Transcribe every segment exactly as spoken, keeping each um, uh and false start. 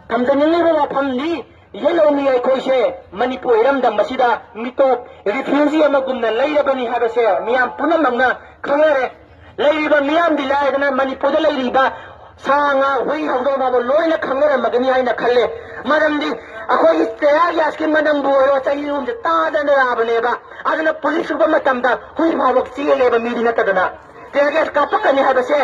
ꯊꯝꯖꯅꯤꯡꯂꯤꯕ ꯋꯥꯐꯝꯗꯤ, ꯌꯦꯜꯍꯧꯃꯤ ꯑꯩꯈꯣꯏꯁꯦ ꯃꯅꯤꯄꯨꯔ ꯏꯔꯝꯗꯝ ꯑꯁꯤꯗ ꯃꯤꯇꯣꯞ, ꯔꯤꯐ꯭ꯌꯨꯖꯤ ꯑꯃꯒꯨꯝꯅ ꯂꯩꯔꯕꯅꯤ ꯍꯥꯏꯕꯁꯦ ꯃꯤꯌꯥꯝ ꯄꯨꯝꯅꯃꯛꯅ ꯈꯪꯅꯔꯦ꯫ ꯂꯩꯔꯤꯕ ꯃꯤꯌꯥꯝꯗꯤ ꯂꯥꯏꯔꯗꯅ ꯃꯅꯤꯄꯨꯔꯗ ꯂꯩꯔꯤꯕ ꯁꯥ ꯉꯥ, ꯍꯨꯏ ꯍꯧꯗꯣꯡ ꯐꯥꯎꯕ ꯂꯣꯏꯅ ꯈꯪꯅꯔꯝꯃꯒꯅꯤ ꯍꯥꯏꯅ ꯈꯜꯂꯦ꯫ ꯃꯔꯝꯗꯤ ꯑꯩꯈꯣꯏꯒꯤ ꯇꯌꯥꯔ ꯒ꯭ꯌꯥꯁꯀꯤ ꯃꯅꯝꯕꯨ ꯑꯣꯏꯔꯣ, ꯆꯍꯤ ꯑꯍꯨꯝꯁꯦ ꯇꯥꯗꯅ ꯂꯥꯛꯑꯕꯅꯦꯕ꯫ ꯑꯗꯨꯅ ꯄꯨꯂꯤꯁ ꯎꯕ ꯃꯇꯝꯗ ꯍꯨꯏ ꯐꯥꯎꯕ ꯆꯦꯜꯂꯦꯕ, ꯃꯤꯗꯤ ꯅꯠꯇꯗꯅ꯫ ꯇꯌꯥꯔ ꯒ꯭ꯌꯥꯁ ꯀꯥꯞꯄꯛꯀꯅꯤ ꯍꯥꯏꯕꯁꯦ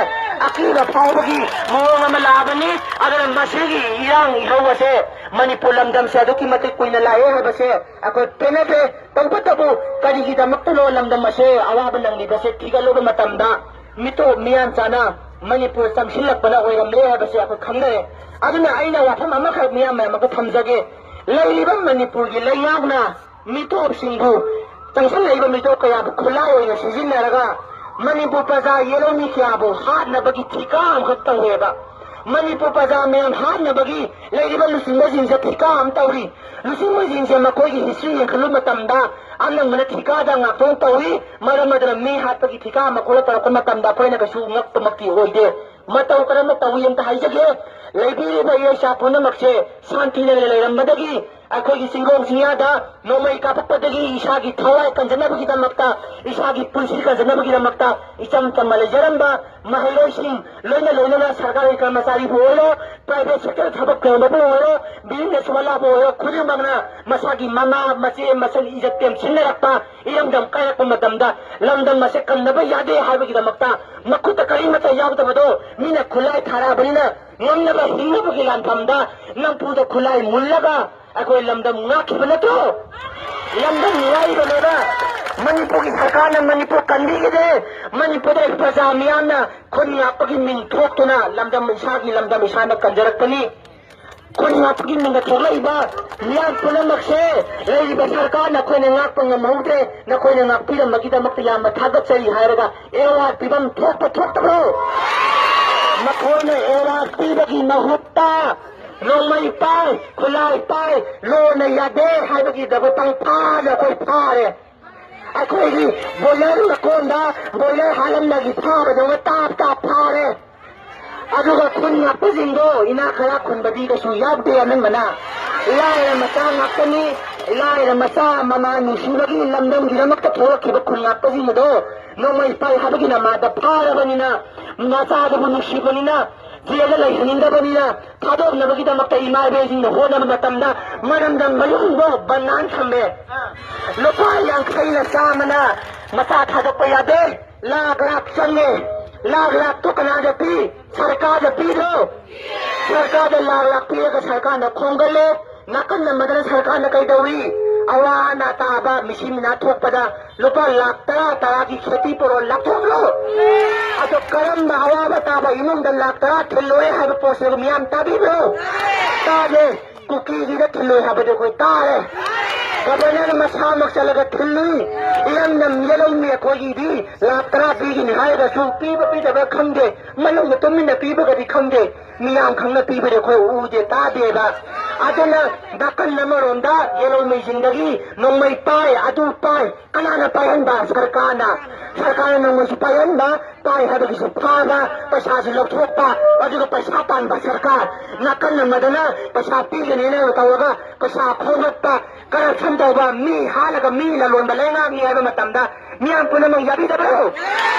ꯑꯀꯤꯕ ꯐꯥꯎꯕꯒꯤ ꯃꯑꯣꯡ ꯑꯃ ꯂꯥꯛꯑꯕꯅꯤ꯫ ꯑꯗꯨꯅ ꯃꯁꯤꯒꯤ ꯏꯔꯥꯡ ꯏꯍꯧ ꯑꯁꯦ ꯃꯅꯤꯄꯨꯔ ꯂꯝꯗꯝꯁꯦ ꯑꯗꯨꯛꯀꯤ ꯃꯇꯤꯛ ꯀꯨꯏꯅ ꯂꯥꯛꯑꯦ ꯍꯥꯏꯕꯁꯦ ꯑꯩꯈꯣꯏ ꯄꯦꯟꯅꯗꯦ꯫ ꯇꯧꯕꯇꯕꯨ ꯀꯔꯤꯒꯤꯗꯃꯛꯇꯅꯣ ꯂꯝꯗꯝ ꯑꯁꯦ ꯑꯋꯥꯕ ꯅꯪꯂꯤꯕꯁꯦ ꯊꯤꯒꯠꯂꯨꯕ ꯃꯇꯝꯗ, ꯃꯤꯇꯣꯞ ꯃꯤꯌꯥꯟꯆꯥꯅ ꯃꯅꯤꯄꯨꯔ ꯆꯪꯁꯤꯜꯂꯛꯄꯅ ꯑꯣꯏꯔꯝꯂꯦ ꯍꯥꯏꯕꯁꯦ ꯑꯩꯈꯣꯏ ꯈꯪꯅꯔꯦ꯫ ꯑꯗꯨꯅ ꯑꯩꯅ ꯋꯥꯐꯝ ꯑꯃꯈꯛ ꯃꯤꯌꯥꯝ ꯃꯌꯥꯝ ꯑꯃꯗ ꯊꯝꯖꯒꯦ꯫ ꯂꯩꯔꯤꯕ ꯃꯅꯤꯄꯨꯔꯒꯤ ꯂꯩꯉꯥꯛꯅ ꯃꯤꯇꯣꯞꯁꯤꯡꯕꯨ, ꯆꯪꯁꯤꯜꯂꯛꯏꯕ ꯃꯤꯇꯣꯞ ꯀꯌꯥꯕꯨ ꯈꯨꯠꯂꯥꯏ ꯑꯣꯏꯅ ꯁꯤꯖꯤꯟꯅꯔꯒ ꯃꯅꯤꯄꯨꯔ ꯄ꯭ꯔꯖꯥ ꯌꯦꯜꯍꯧꯃꯤ ꯀꯌꯥꯕꯨ ꯍꯥꯠꯅꯕꯒꯤ ꯊꯤꯀꯥ ꯑꯃꯈꯛ ꯇꯧꯔꯦꯕ꯫ ꯃꯅꯤꯄꯨꯔ ꯄ꯭ꯔꯖꯥ ꯃꯌꯥꯝ ꯍꯥꯠꯅꯕꯒꯤ ꯂꯩꯔꯤꯕ ꯂꯨꯆꯤꯡꯕꯁꯤꯡꯁꯦ ꯊꯤꯀꯥ ꯑꯃ ꯇꯧꯔꯤ꯫ ꯂꯨꯆꯤꯡꯕꯁꯤꯡꯁꯦ ꯃꯈꯣꯏꯒꯤ ꯍꯤꯁꯇ꯭ꯔꯤ ꯌꯦꯡꯈꯠꯂꯨꯕ ꯃꯇꯝꯗ ꯑꯅꯝꯕꯅ ꯊꯤꯀꯥ ꯗ ꯉꯥꯛꯇ ꯇꯧꯏ꯫ ꯃꯔꯝ ꯑꯗꯨꯅ ꯃꯤ ꯍꯥꯠꯄꯒꯤ ꯊꯤꯀꯥ ꯑꯃ ꯈꯣꯠꯂ ꯇꯧꯔꯛꯄ ꯃꯇꯝꯗ ꯑꯩꯈꯣꯏꯅ ꯀꯩꯁꯨ ꯉꯛꯄꯃꯛꯇꯤ ꯑꯣꯏꯗꯦ꯫ ꯃꯇꯧ ꯀꯔꯝꯅ ꯇꯧꯏ ꯑꯝꯇ ꯍꯥꯏꯖꯒꯦ꯫ ꯂꯩꯕꯤꯔꯤꯕ ꯏꯔꯩꯆꯥ ꯄꯨꯝꯅꯃꯛꯁꯦ ꯁꯥꯟꯇꯤꯅ ꯂꯩꯔꯝꯕꯗꯒꯤ, ꯑꯩꯈꯣꯏꯒꯤ ꯆꯤꯡꯒꯣꯡ ꯆꯤꯡꯌꯥꯗ ꯅꯣꯡꯃꯩ ꯀꯥꯞꯄꯛꯄꯗꯒꯤ ꯏꯁꯥꯒꯤ ꯊꯋꯥꯏ ꯀꯟꯖꯅꯕꯒꯤꯗꯃꯛꯇ, ꯏꯁꯥꯒꯤ ꯄꯨꯟꯁꯤ ꯀꯟꯖꯅꯕꯒꯤꯗꯃꯛꯇ ꯏꯆꯝ ꯆꯝꯅ ꯂꯩꯖꯔꯝꯕ ꯃꯍꯩꯔꯣꯏꯁꯤꯡ, ꯂꯣꯏꯅ ꯂꯣꯏꯅꯅ ꯁꯔꯀꯥꯔꯒꯤ ꯀꯔꯃꯆꯥꯔꯤꯕꯨ ꯑꯣꯏꯔꯣ, ꯄ꯭ꯔꯥꯏꯚꯦꯠ ꯁꯦꯛꯇꯔ ꯊꯕꯛ ꯇꯧꯕꯕꯨ ꯑꯣꯏꯔꯣ, ꯕꯤꯖꯤꯅꯦꯁ ꯋꯥꯂꯥꯕꯨ ꯑꯣꯏꯔꯣ, ꯈꯨꯗꯤꯡꯃꯛꯅ ꯃꯁꯥꯒꯤ ꯃꯃꯥ, ꯃꯆꯦ, ꯃꯆꯟ ꯏꯖꯠ ꯇꯦꯝꯁꯤꯟꯅꯔꯛꯄ, ꯏꯔꯝꯗꯝ ꯀꯥꯏꯔꯛꯄ ꯃꯇꯝꯗ ꯂꯝꯗꯝ ꯑꯁꯦ ꯀꯟꯅꯕ ꯌꯥꯗꯦ ꯍꯥꯏꯕꯒꯤꯗꯃꯛꯇ ꯃꯈꯨꯠꯇ ꯀꯔꯤꯃꯠꯇ ꯌꯥꯎꯗꯕꯗꯣ ꯃꯤꯅ ꯈꯨꯠꯂꯥꯏ ꯊꯥꯔꯛꯑꯕꯅꯤꯅ ꯉꯝꯅꯕ ꯍꯤꯡꯅꯕꯒꯤ ꯂꯥꯟꯐꯝꯗ ꯅꯝꯐꯨꯗ ꯈꯨꯠꯂꯥꯏ ꯃꯨꯜꯂꯒ ꯑꯩꯈꯣꯏ ꯂꯝꯗꯝ ꯉꯥꯛꯈꯤꯕ ꯅꯠꯇ꯭ꯔꯣ? ꯂꯝꯗꯝ ꯉꯥꯛꯏꯕꯅꯦꯕ꯫ ꯃꯅꯤꯄꯨꯔꯒꯤ ꯁꯔꯀꯥꯔꯅ ꯃꯅꯤꯄꯨꯔ ꯀꯟꯕꯤꯈꯤꯗꯦ꯫ ꯃꯅꯤꯄꯨꯔꯗ ꯄ꯭ꯔꯖꯥ ꯃꯤꯌꯥꯝꯅ ꯈꯨꯟ ꯉꯥꯛꯄꯒꯤ ꯃꯤꯡ ꯊꯣꯛꯇꯨꯅ ꯂꯝꯗꯝ, ꯏꯁꯥꯒꯤ ꯂꯝꯗꯝ ꯏꯁꯥꯅ ꯀꯟꯖꯔꯛꯄꯅꯤ꯫ ꯈꯨꯟ ꯉꯥꯛꯄꯒꯤ ꯃꯤꯡꯗ ꯊꯣꯛꯂꯛꯏꯕ ꯃꯤꯌꯥꯝ ꯄꯨꯝꯅꯃꯛꯁꯦ ꯂꯩꯔꯤꯕ ꯁꯔꯀꯥꯔꯅ ꯑꯩꯈꯣꯏꯅ ꯉꯥꯛꯄ ꯉꯝꯍꯧꯗ꯭ꯔꯦ, ꯅꯈꯣꯏꯅ ꯉꯥꯛꯄꯤꯔꯝꯕꯒꯤꯗꯃꯛꯇ ꯌꯥꯝꯅ ꯊꯥꯒꯠꯆꯔꯤ ꯍꯥꯏꯔꯒ ꯑꯦꯋꯥꯔꯗ ꯄꯤꯐꯝ ꯊꯣꯛꯄ ꯊꯣꯛꯇꯕ꯭ꯔꯣ? ꯃꯈꯣꯏꯅ ꯑꯦꯋꯥꯔꯗ ꯄꯤꯕꯒꯤ ꯃꯍꯨꯠꯇ ꯅꯣꯡꯃꯩ ꯄꯥꯏ, ꯈꯨꯠꯂꯥꯏ ꯄꯥꯏ, ꯂꯣꯟꯅ ꯌꯥꯗꯦ ꯍꯥꯏꯕꯒꯤꯗꯃꯛ ꯄꯪꯐꯥꯗ ꯑꯩꯈꯣꯏ ꯐꯥꯔꯦ꯫ ꯑꯩꯈꯣꯏꯒꯤ ꯕꯣꯏꯂꯔ ꯃꯀꯣꯟꯗ ꯕꯣꯏꯂꯔ ꯍꯥꯠꯂꯝꯕꯒꯤ ꯐꯥꯕꯗꯧꯅ ꯇꯥꯞ ꯇꯥꯞ ꯐꯥꯔꯦ꯫ ꯑꯗꯨꯒ ꯈꯨꯟ ꯉꯥꯛꯄꯁꯤꯡꯗꯣ ꯏꯅꯥꯛ ꯈꯔ ꯈꯨꯟꯕꯗꯤ ꯀꯩꯁꯨ ꯌꯥꯎꯗꯦ ꯑꯅꯝꯕꯅ꯫ ꯂꯥꯏꯔ ꯃꯆꯥ ꯉꯥꯛꯇꯅꯤ꯫ ꯂꯥꯏꯔ ꯃꯆꯥ ꯃꯃꯥ ꯅꯨꯡꯁꯤꯕꯒꯤ ꯂꯝꯗꯝꯒꯤꯗꯃꯛꯇ ꯊꯣꯛꯂꯛꯈꯤꯕ ꯈꯨꯟ ꯉꯥꯛꯄꯁꯤꯡ ꯑꯗꯣ ꯅꯣꯡꯃꯩ ꯄꯥꯏ ꯍꯥꯏꯕꯒꯤ ꯅꯃꯥꯗ ꯐꯥꯔꯕꯅꯤꯅ, ꯃꯆꯥꯗꯨꯕꯨ ꯅꯨꯡꯁꯤꯕꯅꯤꯅ, ꯖꯦꯜꯗ ꯂꯩꯍꯟꯅꯤꯡꯗꯕꯅꯤꯅ, ꯊꯥꯗꯣꯛꯅꯕꯒꯤꯗꯃꯛꯇ ꯏꯃꯥ ꯏꯕꯦꯟꯁꯤꯡꯅ ꯍꯣꯠꯅꯕ ꯃꯇꯝꯗ ꯃꯔꯝꯗꯝ ꯃꯌꯨꯝꯗꯣ ꯕꯟꯗꯥꯟ ꯊꯝꯃꯦ꯫ ꯂꯨꯄꯥ ꯌꯥꯡꯈꯩꯅ ꯆꯥꯝꯃꯅ ꯃꯆꯥ ꯊꯥꯗꯣꯛꯄ ꯌꯥꯗꯦ꯫ ꯂꯥꯈ ꯂꯥꯈ ꯆꯪꯉꯦ꯫ ꯂꯥꯈ ꯂꯥꯈꯇꯣ ꯀꯅꯥꯗ ꯄꯤ? ꯁꯔꯀꯥꯔꯗ ꯄꯤꯗ꯭ꯔꯣ? ꯁꯔꯀꯥꯔꯗ ꯂꯥꯈ ꯂꯥꯈ ꯄꯤꯔꯒ ꯁꯔꯀꯥꯔꯅ ꯈꯣꯝꯒꯠꯂꯦ꯫ ꯅꯥꯀꯟ ꯑꯃꯗꯅ ꯁꯔꯀꯥꯔꯅ ꯀꯩꯗꯧꯏ? ꯑꯋꯥ ꯑꯅꯥ ꯇꯥꯕ ꯃꯤꯁꯤ ꯃꯤꯅꯥ ꯊꯣꯛꯄꯗ ꯂꯨꯄꯥ ꯂꯥꯈ ꯇꯔꯥ ꯇꯔꯥꯒꯤ ꯈꯦꯇꯤ ꯄꯣꯔꯣꯟ ꯂꯥꯛꯊꯣꯛꯂꯣ꯫ ꯑꯗꯣ ꯀꯔꯝꯕ ꯑꯋꯥꯕ ꯇꯥꯕ ꯏꯃꯨꯡꯗ ꯂꯥꯈ ꯇꯔꯥ ꯊꯤꯜꯂꯣꯏ ꯍꯥꯏꯕ ꯄꯣꯠꯁꯤꯕꯨ ꯃꯤꯌꯥꯝ ꯇꯥꯕꯤꯕ꯭ꯔꯣ? ꯇꯥꯗꯦ꯫ ꯀꯨꯀꯤꯒꯤꯗ ꯊꯤꯜꯂꯣꯏ ꯍꯥꯏꯕꯗꯤ ꯑꯩꯈꯣꯏ ꯇꯥꯔꯦ꯫ ꯒꯕꯔꯅꯔ ꯃꯁꯥꯃꯛ ꯆꯠꯂꯒ ꯊꯤꯜꯂꯨꯏ꯫ ꯏꯔꯝꯗꯝ ꯌꯦꯜꯍꯧꯃꯤ ꯑꯩꯈꯣꯏꯒꯤꯗꯤ ꯂꯥꯈ ꯇꯔꯥ ꯄꯤꯒꯅꯤ ꯍꯥꯏꯔꯒꯁꯨ ꯄꯤꯕ ꯄꯤꯗꯕ ꯈꯪꯗꯦ꯫ ꯃꯅꯨꯡꯗ ꯇꯨꯃꯤꯟꯅ ꯄꯤꯕꯒꯗꯤ ꯈꯪꯗꯦ꯫ ꯃꯤꯌꯥꯝ ꯈꯪꯅ ꯄꯤꯕꯗꯤ ꯑꯩꯈꯣꯏ ꯎꯗꯦ ꯇꯥꯗꯦꯕ꯫ ꯑꯗꯨꯅ ꯅꯥꯀꯟ ꯑꯃꯔꯣꯝꯗ ꯌꯦꯜꯍꯧꯃꯤꯁꯤꯡꯗꯒꯤ ꯅꯣꯡꯃꯩ ꯄꯥꯏ, ꯑꯗꯨ ꯄꯥꯏ, ꯀꯅꯥꯅ ꯄꯥꯏꯍꯟꯕ? ꯁꯔꯀꯥꯔꯅ꯫ ꯁꯔꯀꯥꯔꯅ ꯅꯣꯡꯃꯩꯁꯨ ꯄꯥꯏꯍꯟꯕ, ꯄꯥꯏ ꯍꯥꯏꯕꯒꯤꯁꯨ ꯐꯥꯕ, ꯄꯩꯁꯥꯁꯨ ꯂꯧꯊꯣꯛꯄ, ꯑꯗꯨꯒ ꯄꯩꯁꯥ ꯇꯥꯟꯕ ꯁꯔꯀꯥꯔ꯫ ꯅꯥꯀꯟ ꯑꯃꯗꯅ ꯄꯩꯁꯥ ꯄꯤꯒꯅꯤꯅ ꯇꯧꯔꯒ ꯄꯩꯁꯥ ꯈꯣꯝꯒꯠꯄ, ꯀꯔꯞꯁꯟ ꯇꯧꯕ, ꯃꯤ ꯍꯥꯠꯂꯒ ꯃꯤ ꯂꯂꯣꯟꯕ ꯂꯩꯉꯥꯛꯅꯤ ꯍꯥꯏꯕ ꯃꯇꯝꯗ ꯃꯤꯌꯥꯝ ꯄꯨꯝꯅꯃꯛ ꯌꯥꯕꯤꯗꯕ꯭ꯔꯣ?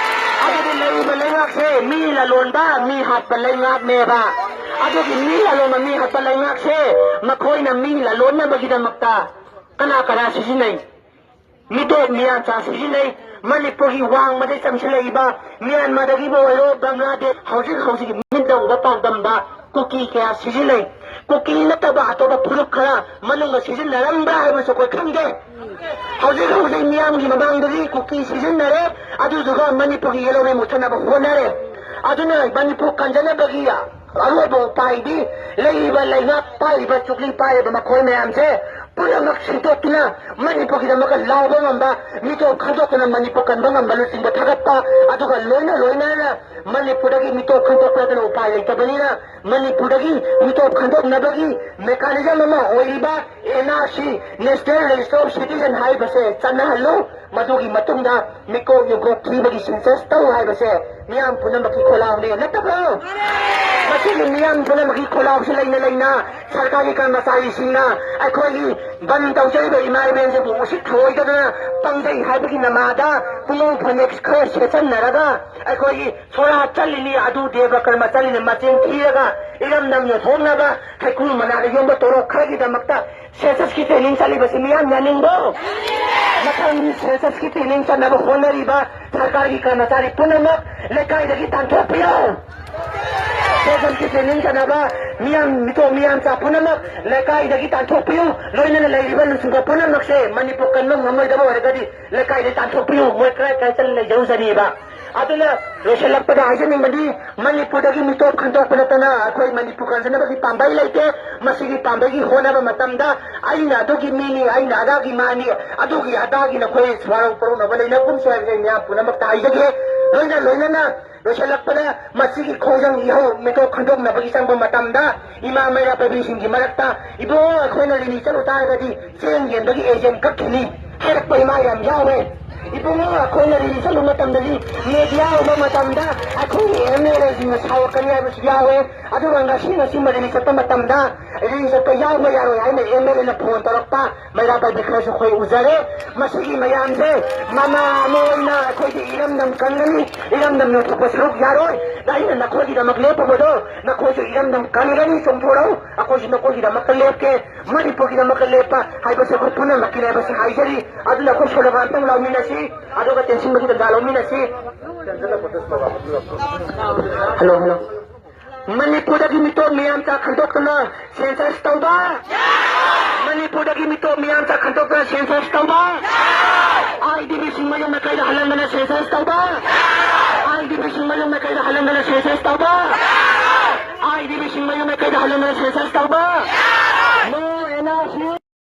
ꯑꯗꯨꯗꯤ ꯂꯩꯔꯤꯕ ꯂꯩꯉꯥꯛꯁꯦ ꯃꯤ ꯂꯂꯣꯟꯕ, ꯃꯤ ꯍꯥꯠꯄ ꯂꯩꯉꯥꯛꯅꯦꯕ꯫ ꯑꯗꯨꯒꯤ ꯃꯤ ꯂꯂꯣꯟꯕ, ꯃꯤ ꯍꯥꯠꯄ ꯂꯩꯉꯥꯛꯁꯦ ꯃꯈꯣꯏꯅ ꯃꯤ ꯂꯂꯣꯟꯅꯕꯒꯤꯗꯃꯛꯇ ꯀꯅꯥ ꯀꯅꯥ ꯁꯤꯖꯤꯟꯅꯩ? ꯃꯤꯇꯣꯞ ꯃꯤꯌꯥꯟꯆꯥ ꯁꯤꯖꯤꯟꯅꯩ꯫ ꯃꯅꯤꯄꯨꯔꯒꯤ ꯋꯥꯡꯃꯗ ꯆꯪꯁꯤꯜꯂꯛꯏꯕ ꯃ꯭ꯌꯥꯟꯃꯥꯔꯗꯒꯤꯕꯨ ꯑꯣꯏꯔꯣ, ꯕꯪꯒ꯭ꯂꯥꯗꯦꯁ, ꯍꯧꯖꯤꯛ ꯍꯧꯖꯤꯛ ꯃꯤꯠ ꯎꯕ ꯄꯥꯎꯗꯝꯕ ꯀꯨꯀꯤ ꯀꯌꯥ ꯁꯤꯖꯤꯟꯅꯩ꯫ ꯀꯨꯀꯤ ꯅꯠꯇꯕ ꯑꯇꯣꯞꯄ ꯐꯨꯔꯨꯞ ꯈꯔ ꯃꯅꯨꯡꯗ ꯁꯤꯖꯤꯟꯅꯔꯝꯕ꯭ꯔꯥ ꯍꯥꯏꯕꯁꯨ ꯑꯩꯈꯣꯏ ꯈꯪꯗꯦ꯫ ꯍꯧꯖꯤꯛ ꯍꯧꯖꯤꯛ ꯃꯤꯌꯥꯝꯒꯤ ꯃꯃꯥꯡꯗꯗꯤ ꯀꯨꯀꯤ ꯁꯤꯖꯤꯟꯅꯔꯦ, ꯑꯗꯨꯗꯨꯒ ꯃꯅꯤꯄꯨꯔꯒꯤ ꯌꯦꯜꯍꯧꯃꯤ ꯃꯨꯠꯊꯠꯅꯕ ꯍꯣꯠꯅꯔꯦ꯫ ꯑꯗꯨꯅ ꯃꯅꯤꯄꯨꯔ ꯀꯟꯖꯅꯕꯒꯤ ꯑꯔꯣꯏꯕ ꯎꯄꯥꯏꯗꯤ ꯂꯩꯔꯤꯕ ꯂꯩꯉꯥꯛ ꯄꯥꯏꯔꯤꯕ, ꯆꯨꯛꯂꯤ ꯄꯥꯏꯔꯤꯕ ꯃꯈꯣꯏ ꯃꯌꯥꯝꯁꯦ ꯄꯨꯝꯅꯃꯛ ꯁꯦꯡꯗꯣꯛꯇꯨꯅ ꯃꯅꯤꯄꯨꯔꯒꯤꯗꯃꯛꯇ ꯂꯥꯎꯕ ꯉꯝꯕ, ꯃꯤꯇꯣꯞ ꯈꯟꯗꯣꯛꯇꯨꯅ ꯃꯅꯤꯄꯨꯔ ꯀꯟꯕ ꯉꯝꯕꯅꯆꯤꯡꯕ ꯊꯥꯒꯠꯄ, ꯑꯗꯨꯒ ꯂꯣꯏꯅ ꯂꯣꯏꯅꯅ ꯃꯅꯤꯄꯨꯔꯗꯒꯤ ꯃꯤꯇꯣꯞ ꯈꯟꯗꯣꯛꯄ ꯅꯠꯇꯅ ꯎꯄꯥꯏ ꯂꯩꯇꯕꯅꯤꯅ ꯃꯅꯤꯄꯨꯔꯗꯒꯤ ꯃꯤꯇꯣꯞ ꯈꯟꯗꯣꯛꯅꯕꯒꯤ mechanism ꯑꯃ ꯑꯣꯏꯔꯤꯕ N R C, National Register of Citizen ꯍꯥꯏꯔꯤꯕꯁꯦ ꯆꯠꯅꯍꯜꯂꯨ꯫ ꯃꯗꯨꯒꯤ ꯃꯇꯨꯡꯗ ꯃꯤꯀꯣꯛ ꯌꯨꯝꯀꯣꯛ ꯊꯤꯕꯒꯤ census ꯇꯧ ꯍꯥꯏꯕꯁꯦ ꯃꯤꯌꯥꯝ ꯄꯨꯝꯅꯃꯛꯀꯤ ꯈꯣꯜꯂꯥꯎꯅꯦ, ꯅꯠꯇꯕ꯭ꯔꯣ? ꯃꯁꯤꯒꯤ ꯃꯤꯌꯥꯝ ꯄꯨꯝꯅꯃꯛꯀꯤ ꯈꯣꯜꯂꯥꯎꯁꯤ ꯂꯩꯅ ꯂꯩꯅ ꯁꯔꯀꯥꯔꯒꯤ ꯀꯔꯃꯆꯥꯔꯤꯁꯤꯡꯅ ꯑꯩꯈꯣꯏꯒꯤ ꯕꯟ ꯇꯧꯖꯔꯤꯕ ꯏꯃꯥ ꯏꯕꯦꯟꯁꯤꯕꯨ ꯎꯁꯤꯠ ꯊꯑꯣꯏꯗꯗꯅ ꯄꯪꯖꯩ ꯍꯥꯏꯕꯒꯤ ꯅꯃꯥꯗ ꯄꯨꯡꯉꯧ ꯐꯅꯦꯛ ꯈꯔ ꯁꯦꯠꯆꯟꯅꯔꯒ ꯑꯩꯈꯣꯏꯒꯤ ꯁꯣꯔꯥꯠ ꯆꯠꯂꯤꯅꯤ, ꯑꯗꯨ ꯗꯦꯕ ꯀꯔꯃ ꯆꯠꯂꯤꯅꯤ, ꯃꯆꯤꯟ ꯊꯤꯔꯒ ꯏꯔꯝꯗꯝ ꯌꯣꯟꯊꯣꯛꯅꯕ ꯍꯩꯀ꯭ꯔꯨ ꯃꯅꯥꯗ ꯌꯣꯝꯕ ꯇꯣꯂꯣꯞ ꯈꯔꯒꯤꯗꯃꯛꯇ ꯁꯦꯟꯁꯁꯀꯤ ꯇ꯭ꯔꯦꯅꯤꯡ ꯆꯠꯂꯤꯕꯁꯤ ꯃꯤꯌꯥꯝ ꯌꯥꯅꯤꯡꯕ꯭ꯔꯣ? ꯃꯊꯪꯒꯤ ꯁꯦꯟꯁꯁꯀꯤ ꯇ꯭ꯔꯦꯅꯤꯡ ꯆꯠꯅꯕ ꯍꯣꯠꯅꯔꯤꯕ ꯁꯔꯀꯥꯔꯒꯤ ꯀꯔꯃꯆꯥꯔꯤ ꯄꯨꯝꯅꯃꯛ ꯂꯩꯀꯥꯏꯗꯒꯤ ꯇꯥꯟꯊꯣꯛꯄꯤꯌꯨ꯫ ꯁꯦꯟꯁꯁꯀꯤ ꯇ꯭ꯔꯦꯅꯤꯡ ꯆꯠꯅꯕ ꯃꯤꯌꯥꯝ, ꯃꯤꯇꯣꯞ ꯃꯤꯌꯥꯝꯆꯥ ꯄꯨꯝꯅꯃꯛ ꯂꯩꯀꯥꯏꯗꯒꯤ ꯇꯥꯟꯊꯣꯛꯄꯤꯌꯨ꯫ ꯂꯣꯏꯅꯅ ꯂꯩꯔꯤꯕ ꯂꯨꯆꯤꯡꯕ ꯄꯨꯝꯅꯃꯛꯁꯦ ꯃꯅꯤꯄꯨꯔ ꯀꯟꯕ ꯉꯝꯂꯣꯏꯗꯕ ꯑꯣꯏꯔꯒꯗꯤ ꯂꯩꯀꯥꯏꯗꯒꯤ ꯇꯥꯟꯊꯣꯛꯄꯤꯌꯨ꯫ ꯃꯣꯏ ꯀꯔꯥꯏ ꯀꯔꯥꯏ ꯆꯠꯂ ꯂꯩꯖꯔꯨꯖꯅꯤꯕ꯫ ꯑꯗꯨꯅ ꯂꯣꯏꯁꯤꯜꯂꯛꯄꯗ ꯍꯥꯏꯖꯅꯤꯡꯕꯗꯤ, ꯃꯅꯤꯄꯨꯔꯗꯒꯤ ꯃꯤꯇꯣꯞ ꯈꯟꯗꯣꯛꯄ ꯅꯠꯇꯅ ꯑꯩꯈꯣꯏ ꯃꯅꯤꯄꯨꯔ ꯀꯟꯖꯅꯕꯒꯤ ꯄꯥꯝꯕꯩ ꯂꯩꯇꯦ꯫ ꯃꯁꯤꯒꯤ ꯄꯥꯝꯕꯩꯒꯤ ꯍꯣꯠꯅꯕ ꯃꯇꯝꯗ ꯑꯩꯅ ꯑꯗꯨꯒꯤ ꯃꯤꯅꯤ, ꯑꯩꯅ ꯑꯗꯥꯒꯤ ꯃꯥꯅꯤ, ꯑꯗꯨꯒꯤ ꯑꯗꯥꯒꯤ ꯅꯈꯣꯏ ꯁꯨꯋꯥꯔꯧ ꯄꯔꯧꯅꯕ ꯂꯩꯅꯒꯨꯝꯁꯨ ꯍꯥꯏꯕꯁꯦ ꯑꯩ ꯃꯌꯥꯝ ꯄꯨꯝꯅꯃꯛꯇ ꯍꯥꯏꯖꯒꯦ꯫ ꯂꯣꯏꯅ ꯂꯣꯏꯅꯅ ꯂꯣꯏꯁꯤꯜꯂꯛꯄꯗ ꯃꯁꯤꯒꯤ ꯈꯣꯡꯖꯪ ꯏꯍꯧ ꯃꯤꯇꯣꯞ ꯈꯟꯗꯣꯛꯅꯕꯒꯤ ꯆꯪꯕ ꯃꯇꯝꯗ ꯏꯃꯥ ꯃꯩꯔꯥ ꯄꯥꯏꯕꯤꯁꯤꯡꯒꯤ ꯃꯔꯛꯇ, "ꯏꯕꯨꯡꯉꯣ, ꯑꯩꯈꯣꯏꯅ ꯔꯦꯂꯤ ꯆꯠꯂꯨ ꯇꯥꯔꯒꯗꯤ ꯆꯦꯡ ꯌꯦꯟꯕꯒꯤ ꯑꯦꯖꯦꯟ ꯀꯛꯈꯤꯅꯤ" ꯍꯥꯏꯔꯛꯄ ꯏꯃꯥ ꯌꯥꯝ ꯌꯥꯎꯋꯦ꯫ ꯏꯕꯨꯡꯉꯣ, ꯑꯩꯈꯣꯏꯅ ꯔꯦꯂꯤ ꯆꯠꯂꯨ ꯃꯇꯝꯗꯗꯤ ꯃꯦꯗꯤꯌꯥ ꯎꯕ ꯃꯇꯝꯗ ꯑꯩꯈꯣꯏꯒꯤ ꯑꯦꯝ ꯑꯦꯜ ꯑꯦꯁꯤꯡꯅ ꯁꯥꯎꯔꯛꯀꯅꯤ ꯍꯥꯏꯕꯁꯨ ꯌꯥꯎꯋꯦ꯫ ꯑꯗꯨꯒ ꯉꯁꯤ ꯉꯁꯤ ꯔꯦꯂꯤ ꯆꯠꯄ ꯃꯇꯝꯗ ꯔꯦꯂꯤ ꯆꯠꯄ ꯌꯥꯎꯕ ꯌꯥꯔꯣꯏ ꯍꯥꯏꯅ ꯑꯦꯝ ꯑꯦꯜ ꯑꯦꯅ ꯐꯣꯟ ꯇꯧꯔꯛꯄ ꯃꯩꯔꯥ ꯄꯥꯏꯕꯤ ꯈꯔꯁꯨ ꯑꯩꯈꯣꯏ ꯎꯖꯔꯦ꯫ ꯃꯁꯤꯒꯤ ꯃꯌꯥꯝꯁꯦ ꯃꯃꯥ ꯑꯃ ꯑꯣꯏꯅ ꯑꯩꯈꯣꯏꯒꯤ ꯏꯔꯝꯗꯝ ꯀꯟꯒꯅꯤ, ꯏꯔꯝꯗꯝ ꯌꯣꯟꯊꯣꯛꯄ ꯁꯔꯨꯛ ꯌꯥꯔꯣꯏ꯫ ꯑꯩꯅ ꯅꯈꯣꯏꯒꯤꯗꯃꯛ ꯂꯦꯞꯄꯕꯗꯣ ꯅꯈꯣꯏꯁꯨ ꯏꯔꯝꯗꯝ ꯀꯟꯒꯅꯤ, ꯆꯣꯡꯊꯣꯔꯛꯎ꯫ ꯑꯩꯈꯣꯏꯁꯨ ꯅꯈꯣꯏꯒꯤꯗꯃꯛꯇ ꯂꯦꯞꯀꯦ, ꯃꯅꯤꯄꯨꯔꯒꯤꯗꯃꯛꯇ ꯂꯦꯞꯄ ꯍꯥꯏꯕꯁꯦ ꯑꯩꯈꯣꯏ ꯄꯨꯝꯅꯃꯛꯀꯤꯅꯦ ꯍꯥꯏꯕꯁꯤ ꯍꯥꯏꯖꯔꯤ꯫ ꯑꯗꯨꯅ ꯑꯩꯈꯣꯏ ꯁꯣꯂꯣꯒꯥꯟ ꯑꯝꯇꯪ ꯂꯥꯎꯃꯤꯟꯅꯁꯤ, ꯑꯗꯨꯒ ꯇꯦꯟꯁꯤꯟꯕꯒꯤ ꯇꯟꯖꯥ ꯂꯧꯃꯤꯟꯅꯁꯤ꯫ Hello, hello. ꯃꯅꯤꯄꯨꯔꯗꯒꯤ ꯃꯤꯇꯣꯞ ꯃꯤꯌꯥꯝꯆꯥ ꯈꯟꯗꯣꯛꯇꯨꯅ ꯁꯦꯟꯁꯁ ꯇꯧꯕ꯫ ꯃꯅꯤꯄꯨꯔꯗꯒꯤ ꯃꯤꯇꯣꯞ ꯃꯤꯌꯥꯝꯆꯥ ꯈꯟꯗꯣꯛꯇꯨꯅ ꯁꯦꯟꯁꯁ ꯇꯧꯕ꯫ ꯑꯥꯏ ꯗꯤ ꯕꯤꯁꯤꯡ ꯃꯌꯨꯝ ꯃꯀꯩꯗ ꯍꯜꯍꯟꯗꯅ ꯁꯦꯟꯁꯁ ꯇꯧꯕ꯫ ꯑꯥꯏ ꯗꯤ ꯕꯤꯁꯤꯡ ꯃꯌꯨꯝ ꯃꯀꯩꯗ ꯍꯜꯍꯟꯗꯅ ꯁꯦꯟꯁꯁ ꯇꯧꯕ꯫ ꯑꯥꯏ ꯗꯤ ꯕꯤꯁꯤꯡ ꯃꯌꯨꯝ ꯃꯀꯩꯗ ꯍꯜꯍꯟꯗꯅ ꯁꯦꯟꯁꯁ ꯇꯧꯕ꯫